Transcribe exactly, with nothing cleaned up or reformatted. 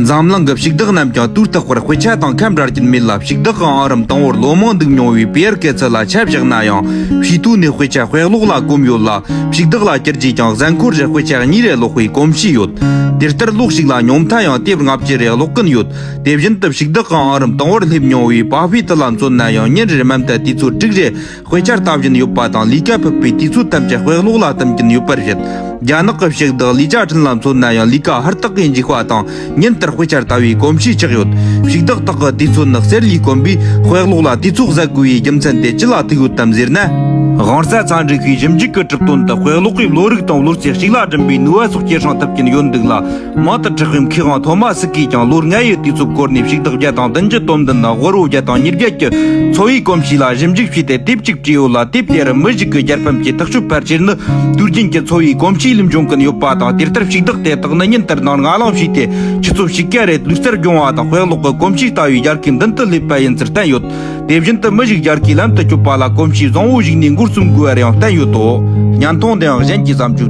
འཛམ་གླིང་གི་ཕྱུགས་བདག་རྣམས་ཀྱང་དུས་རྟག་པར་དཔེ་ཆ་དང་ཁ་འབྲལ་གྱིན་མེད་ལ། ཕྱུགས་བདག་གི་ཨང་རིམ་དང་པོར་ལོ་མང་འདུག་མྱོང་བའི་པི་ཡར་ཀེ་ཚི་ལ་ཆ་བཞག་ན་ཡང་། ཕྱིས་དུས་ནས་དཔེ་ཆ་དཔེ་ཀློག་ལ་གོམས་ཡོད་ལ། ཕྱུགས་བདག་ལ་གྱུར་རྗེས་ཀྱང་གཟའ་འཁོར་རེར་དཔེ་ཆ་གཉིས་རེ་ཀློག་པའི་གོམས་གཤིས་ཡོད། དེ་ལྟར་ལོ་གཅིག་ལ་ཉུང་མཐའ་ཡང་དེབ་ལྔ་བཅུ་རེ་ཀློག་གིན་ཡོད། དེ་བཞིན་དུ་ཕྱུགས་བདག་གི་ཨང་རིམ་དང་པོར་སླེབས་མྱོང་བའི་པ་ཕི་ཏི་ལ་མཚོན་ན་ཡང་ཉིན་རེར་མཉམ་དུ་དུས་ཚོད་དྲུག་རེ་དཔེ་ཆ་ལྟ་བཞིན་ཡོད་པ་དང་། ལས་ཀ་ཕུད་པའི་དུས་ཚོད་ཐམས་ཅད་དཔེ་ཀློག་ལ་གཏོང་གིན་ཡོད་པར་བཤད། རྒྱ་ནག་གི་ཕྱུགས་བདག་ལི་ཅཱ་ཁྲིན་ལ་མཚོན་ན་ཡང་ལས་ཀ་ཧུར་ཐག་གིས་འཇུག་པ་དང་། ཉིན་ལྟར་དཔེ་ཆ་ལྟ་བའི་གོམས་གཤིས་ཆགས་ཡོད། ཕྱུགས་བདག་དག་གི་དུས་ཚོད་ནི་གསེར་ལས་དཀོན་པས། དཔེ་ཀློག་ལ་དུས་ཚོད་ཟ་དགོས་པའི་རྒྱུ་མཚན་དེ་ཅི་ལ་ཐུག་ཡོད་དམ་ཟེར་ན། དབང་རྩ་ཚ་འདྲི་ཤེས་ཞིབ་འཇུག་གི་གྲུབ་དོན་དུ་དཔེ་ཀློག་པའི་བློ་རིག་དང་བློ་རྩེ་གཅིག་ལ་སྒྲིམ་པའི་ནུས་པ་སོགས་སྐྱེད་སྲིང་ཐུབ་ཀྱིན་ཡོད་འདུག་ལ། མང་དུ་གྲགས་པའི་མཁས་དབང་ཐོ་མ་སི་ཀིས་ཀྱང་ལོ་ལྔ་ཡི་དུས་ཚོད་བསྐོར་ནས་ཕྱུགས་བདག་བརྒྱ་དང་བདུན་ཅུ་དོན་བདུན་དང་དབུལ་བོ་བརྒྱ་དང་ཉེར་བརྒྱད་ཀྱི་འཚོ་བའི་གོམས་གཤིས་ལ་ཞིབ་འཇུག་བྱས་ཏེ་དེབ་ཅིག་བྲིས་ཡོད་ལ། དེབ་དེར་མི་ཞིག་གི་རྒྱལ་ཕམ་གྱི་ཐག་གཅོད་ཕལ་ཆེར་ནི་དུས་རྒྱུན་གྱི་འཚོ་བའི་གོམས་གཤིས་ལས་འབྱུང་གིན་ཡོད་པ་དང་། དེ་ལྟར་ཕྱུགས་བདག་དེ་དག་ནི་ཉིན་ལྟར་ནང་ང་ལངས་བྱས་ཏེ་ཆུ་ཚོད་ཕྱེད་ཀ་རེ་ལུས་རྩལ་སྦྱོང་བ་དང་དཔེ་ཀློག་གི་གོམས་གཤིས་ལྟ་བུའི་རྒྱལ་ཁའི་མདུན་དུ་སླེབས་པ་ཡིན་ཚུལ་བསྟན་ཡོད། དེ་བཞིན་དུ་མི་ཞིག་རྒྱལ་ཁའི་ལམ་དུ་སྐྱོད་པ་ལ་གོམས་གཤིས་བཟང་བོ་ཞིག་ནས་འགོ་རྩོམ་དགོས་པ་རེའང་བསྟན་ཡོད་དོ། བརྙན་ཐུང་འདི་ཡང་གཞན་གྱིས་བརྩམས་བཅུག